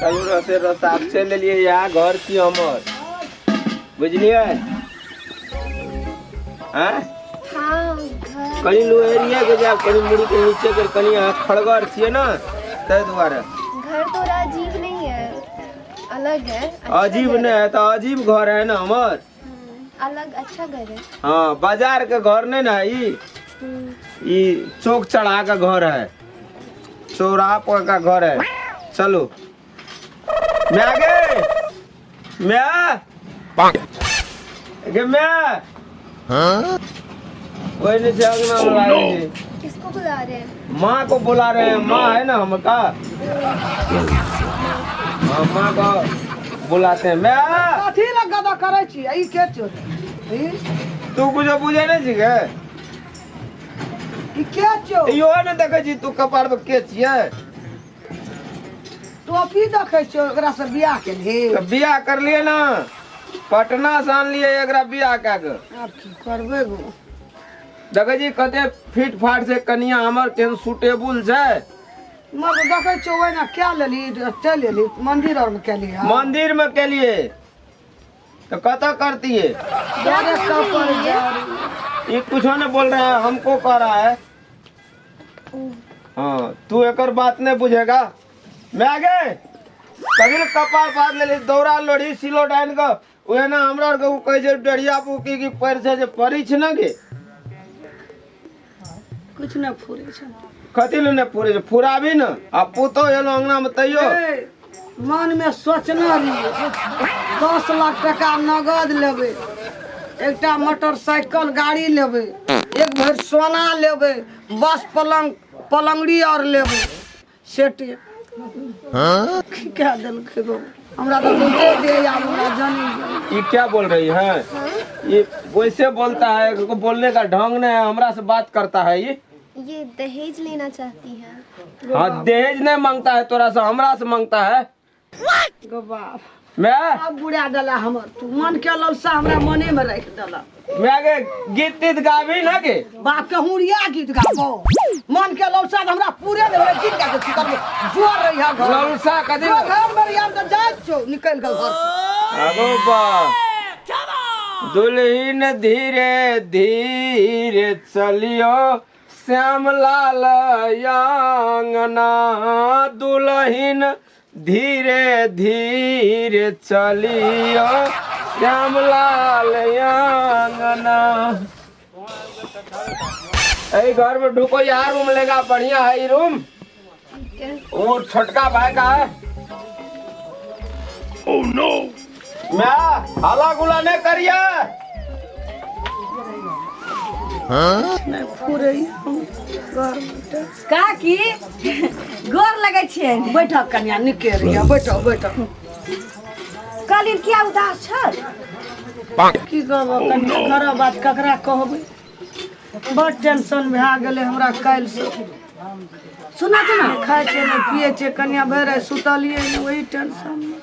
चलू रसे रस आब चलि एलियै इएह घर छी हमर बुझलियै आँय हाँ घर कनि लोहेरिया के जायब कनि मुड़ी के नीचे कर कनि अहाँ खड़गर छियै ने ताहि दुआरे घर थोड़ा अजीब नहीं है अलग है अच्छा अजीब घर नहि है तऽ अजीब घर है ने हमर अलग अच्छा घर है। हाँ बाजार के घर नहीं ना है ई। ई चौक चढ़ा का घर है, चौराहा पर का घर है। चलो मैं आगे मैं गे मैं हाँ कोई नहीं छै अंगना में लागल छै। किसको बुला रहे हैं? माँ को बुला रहे हैं, माँ है ना हमका। हाँ, माँ को बुलाते हैं। मैं कथी लग गदा करै छी ई के चोर ई तू कुछ बुझे नहीं छी गे? ई के चोर? इहो ने देखै छी तू कपार पर के छियै। टोपी देखै छियै ओकरा से बियाह केलही? तऽ बियाह करलियै ना, पटना से आनलियै एकरा बियाह कए के। आब की करबै गो? देखै छी कते फिट फाट छै कनिया हमर, केहन सुटेबुल छै। मगर देखै छियै ओहिना कए लेली, चलि एली मंदिर आर मे केली? हँ मंदिर मे केलियै तो कतऽ करतियै? डरे कपर जारी। ये कुछो नहीं बोल रहा है, हमको कह रहा है। हाँ तू एकर बात नहीं बुझेगा। मैं आगे कभी ने कपार फाड़ लेली, दौड़ा लोढ़ी सिलो डाइन के ओहे ना हमरा आर के उ कहै छै डरिया पुकी की पैर छै जे पड़ी छै ने गे। कुछ नहि फुरै छै। कथी लए नहि फुरै छै? फुराबी ने आ पुतोह एलो अंगना मे तैयो। ए, मन मे सोचने रहियै 10 लाख टका नगद लेबै, एकटा मोटरसाइकिल गाड़ी लेबै, एक भरि सोना लेबै, बस पलंग पलंगड़ी और लेबै सेट। की कह देलकै गो हमरा तऽ सोचे दे यार, हमरा जानी ये क्या बोल रही है? ये वैसे बोलता है, इसको बोलने का ढंग नहीं है, हमरा से बात करता है ये। ये दहेज लेना चाहती है। हाँ दहेज नहीं मांगता है तोरा से, हमरा से मांगता है। गो बाप मैं अब बुढ़ा देला हमर, तू मन के ललसा हमरा मने में राखि देला। मैं के गीत तीत गाबी ना के? बाप के हुरिया गीत गाबो, मन के ललसा तऽ हमरा पूरे नहि भेलै। गीत गा के की करबो? जोर रही है घर ललसा कथी? जो घर में रही हम तऽ जाइ छौ निकलि गेल घर से। अगो बा दुल्हन धीरे धीरे चलियो श्यामलाल आंगना, दुल्हन धीरे धीरे चलियो श्यामलाल आंगना। एहि घर में ढुको यार, रूम लेगा बढ़िया है ई रूम। वो छोटका भाई का है। मैं हला गुला नहीं करिए। नहि फुरै घर में तऽ। काकी गोर लगै छियै। बैठक कनिया, निके रहिया, बैठो बैठो। कहलिन किया उदास छल? की कहबो कनिया, घर बात ककरा कहबै? बड़ टेंशन भए गेलै हमरा काल्हिसँ। सुना तो ना। नहि खाइ छै नहि पियै छै कनिया, भरि राति सुतलियै नहि ओही टेंशन मे।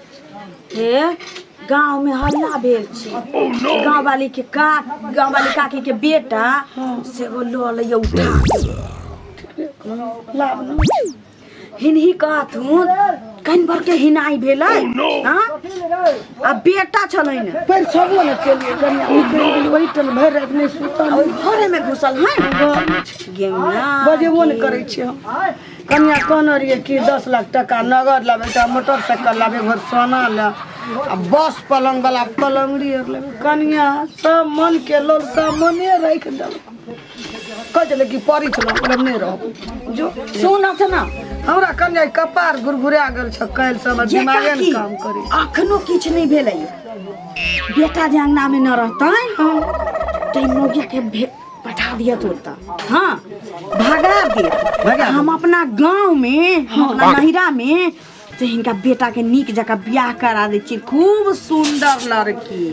हे गांव में हल्ला भेल छी, गांव वाली के का गांव वाली काकी के बेटा से एगो लऽ लैया उठा के। लाभ न हिनही कहथुन कनि भर के हिनाई भेलै। हाँ आ बेटा छलै ने। पैर छबो ने केलियै कनिया, निकलि गेलियै ओही टेंशन, भरि राति नहि सुतल। ओहि घरे में घुसल है गेंगा। बजेबो नहि करै छियै हम कनिया। कहने रहियै कि 10 लाख टका नगद लाबै, एकटा मोटरसाइकिल लाबै, घर सोना ले आ बस पलंग वाला पलंगड़ी आर लेबै। कनिया सब मन के ललसा मने राखि देलक। कहै छलै कि पड़ी छलहुँ, मतलब नहि रहब जो। सुनत ना हमरा कनिया ई कपार घुरघुरा गेल छै काल्हि सब, जे दिमागे ने काकी, काम करै। अखनो किछु नहि भेलै। बेटा जे अंगना में न रहतै तऽ ई मौगिया के पठा दिया तुरता। हाँ भगा दे। भगा हम अपना गांव में, हम अपना नहिरा में से हिनका बेटा के नीक जकाँ बियाह करा दै छी, खूब सुंदर लड़की।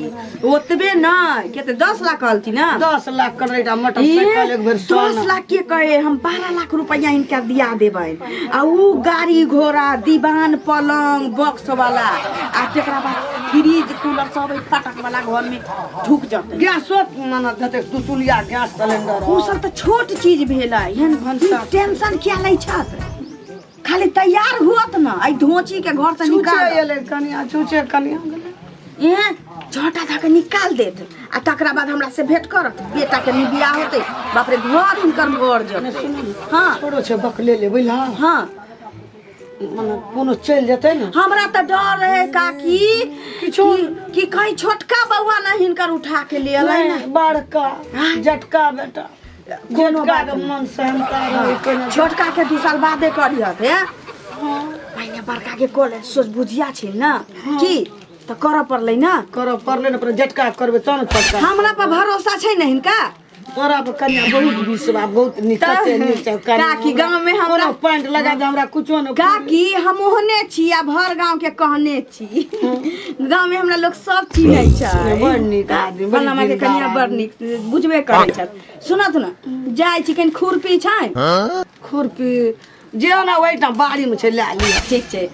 ओतबे नहि कते 10 लाख कहलथिन ना? 10 लाख कर एकटा मोटरसाइकिल, एक भरि 10 सोना। लाख के कहे हम 12 लाख रुपया हिनका दिया देबै आ उ गाड़ी घोड़ा, दीवान, पलंग बॉक्स वाला आ तकरा बाद फ्रिज कूलर सब एहि फटक वाला घर में ढुक जतै। गैसो माने देतै, दू चूल्हिया गैस सिलेंडर। उ सब तऽ छोट चीज भेलै। एहन भनसा। टेंशन किया लै छथि? खाली तैयार होत न एहि धोची के घर से छुछे निकाल एलै कनिया, छुछे कनिया गेलै। एँ झोटा धऽ के निकाल देत आ तकरा बाद हमरा से भेंट करत। बेटा के नहीं बियाह होतै, बाप रे घर हिनकर भर जेतै। हाँ छोड़ो छै बकले ले बुझला। हाँ मने कोनो चलि जेतै ने। हमरा तऽ डर रहे काकी किछो कि कहीं छोटका बौआ ना हिनकर उठा के ले अलै ना। नहि, बड़का जटका बेटा, कोनो जेटका बात के नहि। मन सहमता रहै कोना। छोटका के 2 साल बादे करियत हे, पहिने बड़का के कॉलेज सोच बुझिया छै ना की तऽ करऽ पड़लै ना। करऽ पड़लै ने, पर जटका करबै तब ने छोटका। हमरा पर भरोसा छै ने हिनका। तोरा पर कनिया बहुत विश्वास, बहुत नीक, तऽ कते नीक छै कनिया। काकी, गाँव में हमरा- कोनो पैंट लगा दे हमरा कुछो ने। काकी हम ओहने छी आ भर गाँव के कहने छी, गाँव में हमरा लोग सब चिन्है छै। बड़ नीक आदमी, बड़ फलाना के दिलदार कनिया बड़ आदमी। नीक बुझबे करै छथि। सुनत ने जाइ छी कनि खुरपी छै। खुरपी जे ने ओहिठाम बाड़ी में छै, लए लिअ। ठीक छै,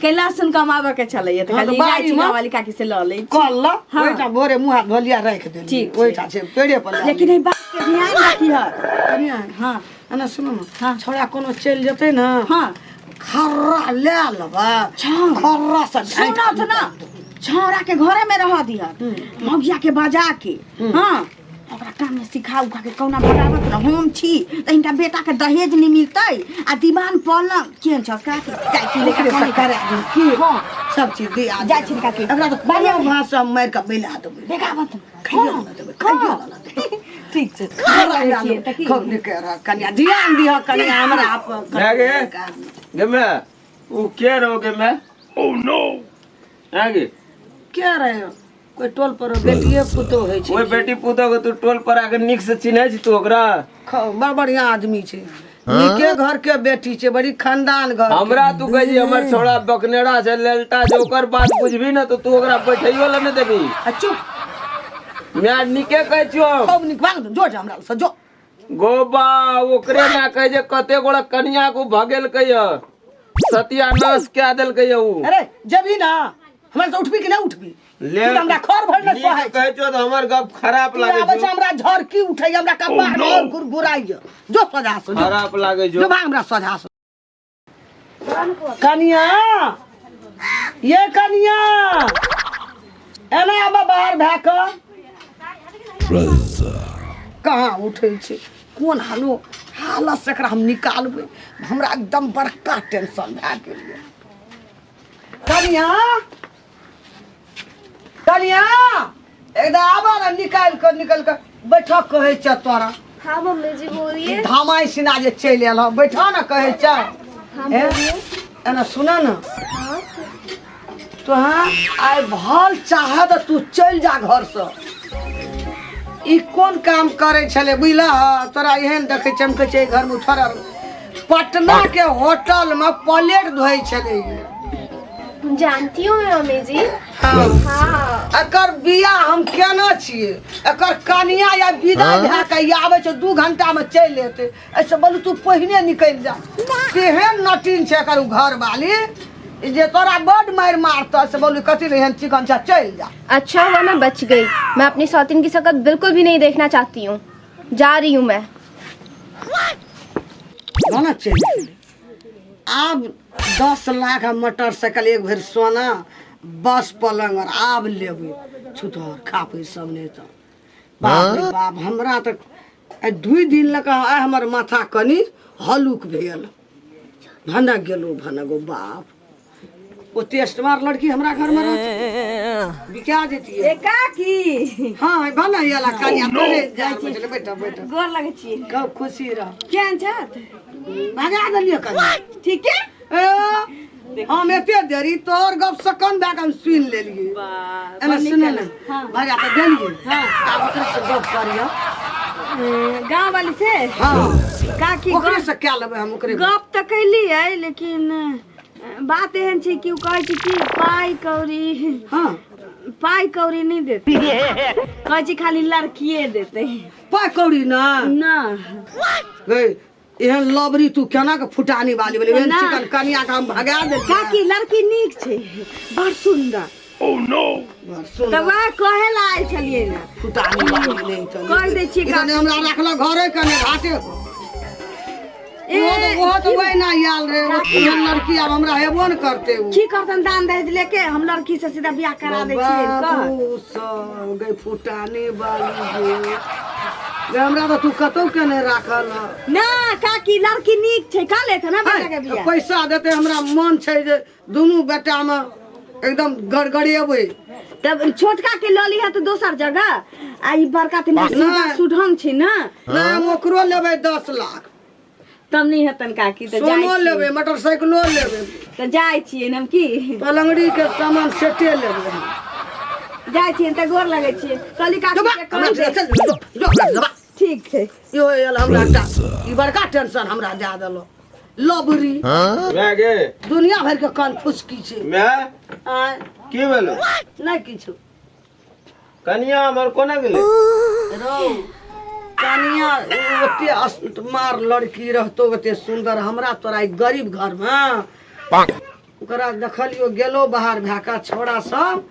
के लहसुन कमाबऽ के छलैया तऽ हाँ, तऽ कहलियै जाइ बाड़ी छी मे- गाँव वाली काकी से लऽ लै छी। कल ल। हाँ। ओहिठाम भोरे मुँह हाथ धोलिया राखि देलियै। ठीक छै। ओहिठाम छै पेड़े पर लए लेकिन एहि बात के ध्यान राखिह। कनिया। हाँ। एना सुनू ने। हाँ। छौड़ा कोनो चलि जेतै ने, हाँ। खर्रा लए लेबै, छौ। खर्रा से झाँटि सुनत कऽ ना, छौड़ा के घरे में रह दिह, मौगिया के बजा के, हाँ ओकरा काम में सिखा उखा के कौना भगावत न। हम छी तऽ हिनका बेटा के दहेज नहीं मिलतै आ दीवान पलंग केहन छ काकी जाइ छी लेके ओकरे से कने करा दियौ की। हाँ। सब चीज दिया जाइ छी काकी। एकरा तऽ कोनो भाषा मारि कऽ मिला देबै, देखावत न। खाइयो लए देबै, खाइयो लए देबै। ठीक छै, खर्रा लए छियै लेबै। तऽ की? खूब नीक रह कनिया, ध्यान दिह कनिया हमरा पर। भए गे गे मैं उ के रहो गे मैं? ओ नो आगे के रहे कोई टोल पर बेटिए पुतोह होइ छै। ओहि बेटी पुतोह के तू टोल पर आके नीक से चिन्है छी तू ओकरा? बड़ बढ़िया आदमी छै, नीके घर के बेटी छै, बड़ी खानदान घर के। हमरा तू कहै छी हमर छोड़ा बकनेरा छै, लेलटा छै, ओकर बात बुझबी ने तो तू ओकरा बैठैयो ला नहि देबी। आ चुप। मैं नीके कहै छियौ। खूब नीक, भाग जो जो हमरा से जो। गोबा ओकरे ना कहै जे कते गोड़ा कनिया को भगेलकै य, सत्यानाश कए देलकै य उ। अरे जबी ना हमरा से उठबी कि नहीं उठबी? ले तू तऽ हमरा खर भर ने नीक सहै कहै छियौ तऽ हमर गप खराब तू लागै आबै छै छौ। हमरा झरकी उठै, हमरा कपार और गुरगुराइय। जो सजा से जो। खराब लागै छौ। जो भाग हमरा सजा से। कनिया, ये कनिया, एना आब बाहर भए कऽ। कहाँ उठै छै? कोन हालो हालत से एकरा हम निकालबै? हमरा एकदम बड़का टेंशन भए गेल यऽ। कनिया, कनिया, एकदम आबऽ ने, निकालि कऽ निकलि कऽ बैठक कहै छै तोरा। हाँ मम्मी जी बोलिए। धामाइ सिना जे चलि एल हँ, बैठऽ ने कहै छै। हाँ ए, बोलिए। एना सुन ने। हाँ। तोहाँ आइ भल चाह तऽ तू चलि जा घरसँ। ई कोन काम करै छलै बुझलह? तोरा एहन देखै छियै, हम कहै छियै एहि घरमे थोड़ा पटना के होटल में प्लेट धोइ छलै ई। जानती हूँ मैं मम्मी जी। हाँ। हाँ। एकर बियाह हम केने छियै, एकर कनिया या विदा भए कऽ आबै छै 2 घंटा में चलि एतै। एहिसँ बोलू तू पहिने निकलि जा। तेहन नटीन छै एकर उ घरवाली जे तोरा बड मारि मारतऽ। से बोलू कथी लए एहन चिकन छै, चलि जा। अच्छा हुआ मैं बच गई, मैं अपनी सौतीन की शक्ल बिल्कुल भी नहीं देखना चाहती हूँ, जा रही हूँ मैं। ना चलि गेलै। आब 10 लाख आ मोटरसाइकिल, एक भरि सोना, बस पलंग और आब लेबै छुतहर खापै सब। नहि तऽ बाप रे बाप, हमरा तऽ आइ 2 दिन लऽ कऽ आइ हमर माथा कनि हलुक भेल। भनक गेलो भनक गो बाप, ओ टेस्ट मार लड़की हमरा घर में रहत बिका जेतियै। ए काकी। हाँ भन आला कनिया तोरे जाइ छी, बैठ बैठ। गोर लगै छी। खूब खुशी रह। केहन छथि? भगा देलियै कनिया। ठीक है। ए, हम एते देरी तोहर गप सकन भए कऽ हम सुनि लेलियै। वाह, एना बड़ नीक सुन ने। केलहुँ। हाँ। भगा तऽ देलियै। हाँ। आब ओकरा से गप करियौ। गाँव वाली से? हाँ। काकी ओकरे से कए लेबै हम ओकरे। गप तऽ कैलियै, लेकिन बात एहन छै कि ओ कहै छै कि पाइ कौड़ी, हाँ, पाइ कौड़ी नहि देतै, कहै छै खाली लड़किए देतै। पाइ कौड़ी ना? ना। गै, एहन लबरी तू केना के फुटानी वाली भेलै? एहन ना। चिकन कनिया के हम भगा देलियै। काकी लड़की नीक छै, बड़ सुन्दर। बड़ सुन्दर। तऽ वएह कहै लए आयल छलियै ने। फुटानी वाली नहि चलै। कहि दै छियै। ई तऽ नहि हमरा राखलक घरे कने घाटे पर। ओहो तऽ वही ना आयल रहे, ओहन लड़की आब हमरा हेबो ने करते उ। की करतन दान दहेज लेके? हम लड़की से सीधा बियाह करा दै छियै कह। बाबू सब गई फुटानी बाली गे। गे, हमरा तऽ तू कतौ के नहि राखल हँ। ना काकी, लड़की नीक छै, कह लेत ना बेटा के बियाह। पैसा देते, हमरा मन छै जे दुनू बेटामे एकदम गड़गड़ेबै। तब छोटका के लऽ लिहऽ तऽ दोसर जगह, आ ई बड़का तऽ सीधा नहि। सुढंग छै ना। नहि, हम ओकरो लेबै 10 लाख। तब नहीं हेतन काकी, तऽ जाइ सोनो छियै। लेबै, मोटरसाइकिलो लेबै। तऽ जाइ छियै हम की। पलंगड़ी के सामान सेटे लेबै हम। जाइ छियै तऽ गोर लगै छियै, कहली काकी जो बा, के हमरा कहि दे। चल, जो, जो, हमरा जो बा। ठीक छै। इहो आयल हमरा एकटा ई बड़का टेंशन हमरा दए देलक लबरी। मैं गे। दुनिया भरि के कान फुसकी छै। मैं। आँय? की भेलो? नहि किछु। कनिया हमर कोना गेलै? रौ कनिया ओते मार लड़की रहतो, ओते सुन्दर, हमरा तोरा ई गरीब घरमे ओकरा देखलियो गेलो बाहर भए कऽ, छोड़ा सब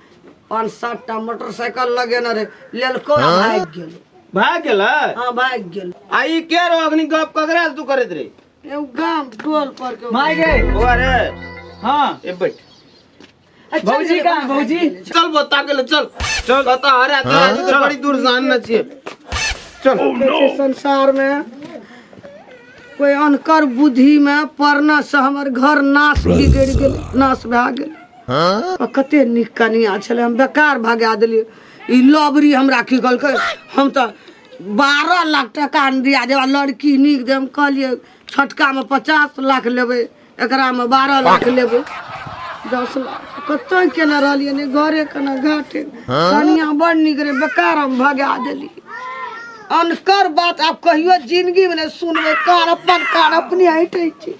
पाँच सात टा मोटरसाइकिल लगेने रहे, लेलको आ भागि गेलो। भाग गेलै? हाँ, भागि गेल। आ ई के रो? अखनी गप ककरा से तू करैत रही? एगो गाम टोल पर के। माय गे। बौआ रे। हाँ। ए बैठ। अच्छा, भौजी कहाँ भौजी? चल बता के ले चल चल, बता। अरे तोरा के तो बड़ी दूर से आनने छियै, चल। छै संसार में कोई अनकर बुद्धि में पड़ना से हमर घर नाश बिगड़ि गेल, नाश भए गेल। आ कते नीक कनिया छलै, हम बेकार भगा देलियै। ई लबरी हमरा की कहलकै, हम तऽ 12 लाख टका दिया देब आ लड़की नीक देब। हम कहलियै छोटकामे 50 लाख लेबै, एकरामे 12 लाख लेबै। 10 लाख कतऽ केने रहलियै, ने घरे केने घाटे। कनिया बड़ नीक रहै, बेकार हम भगा देलियै। अनकर बात आब कहियो जिंदगीमे नहि सुनबै। कान अपन कान अपने हटै छै।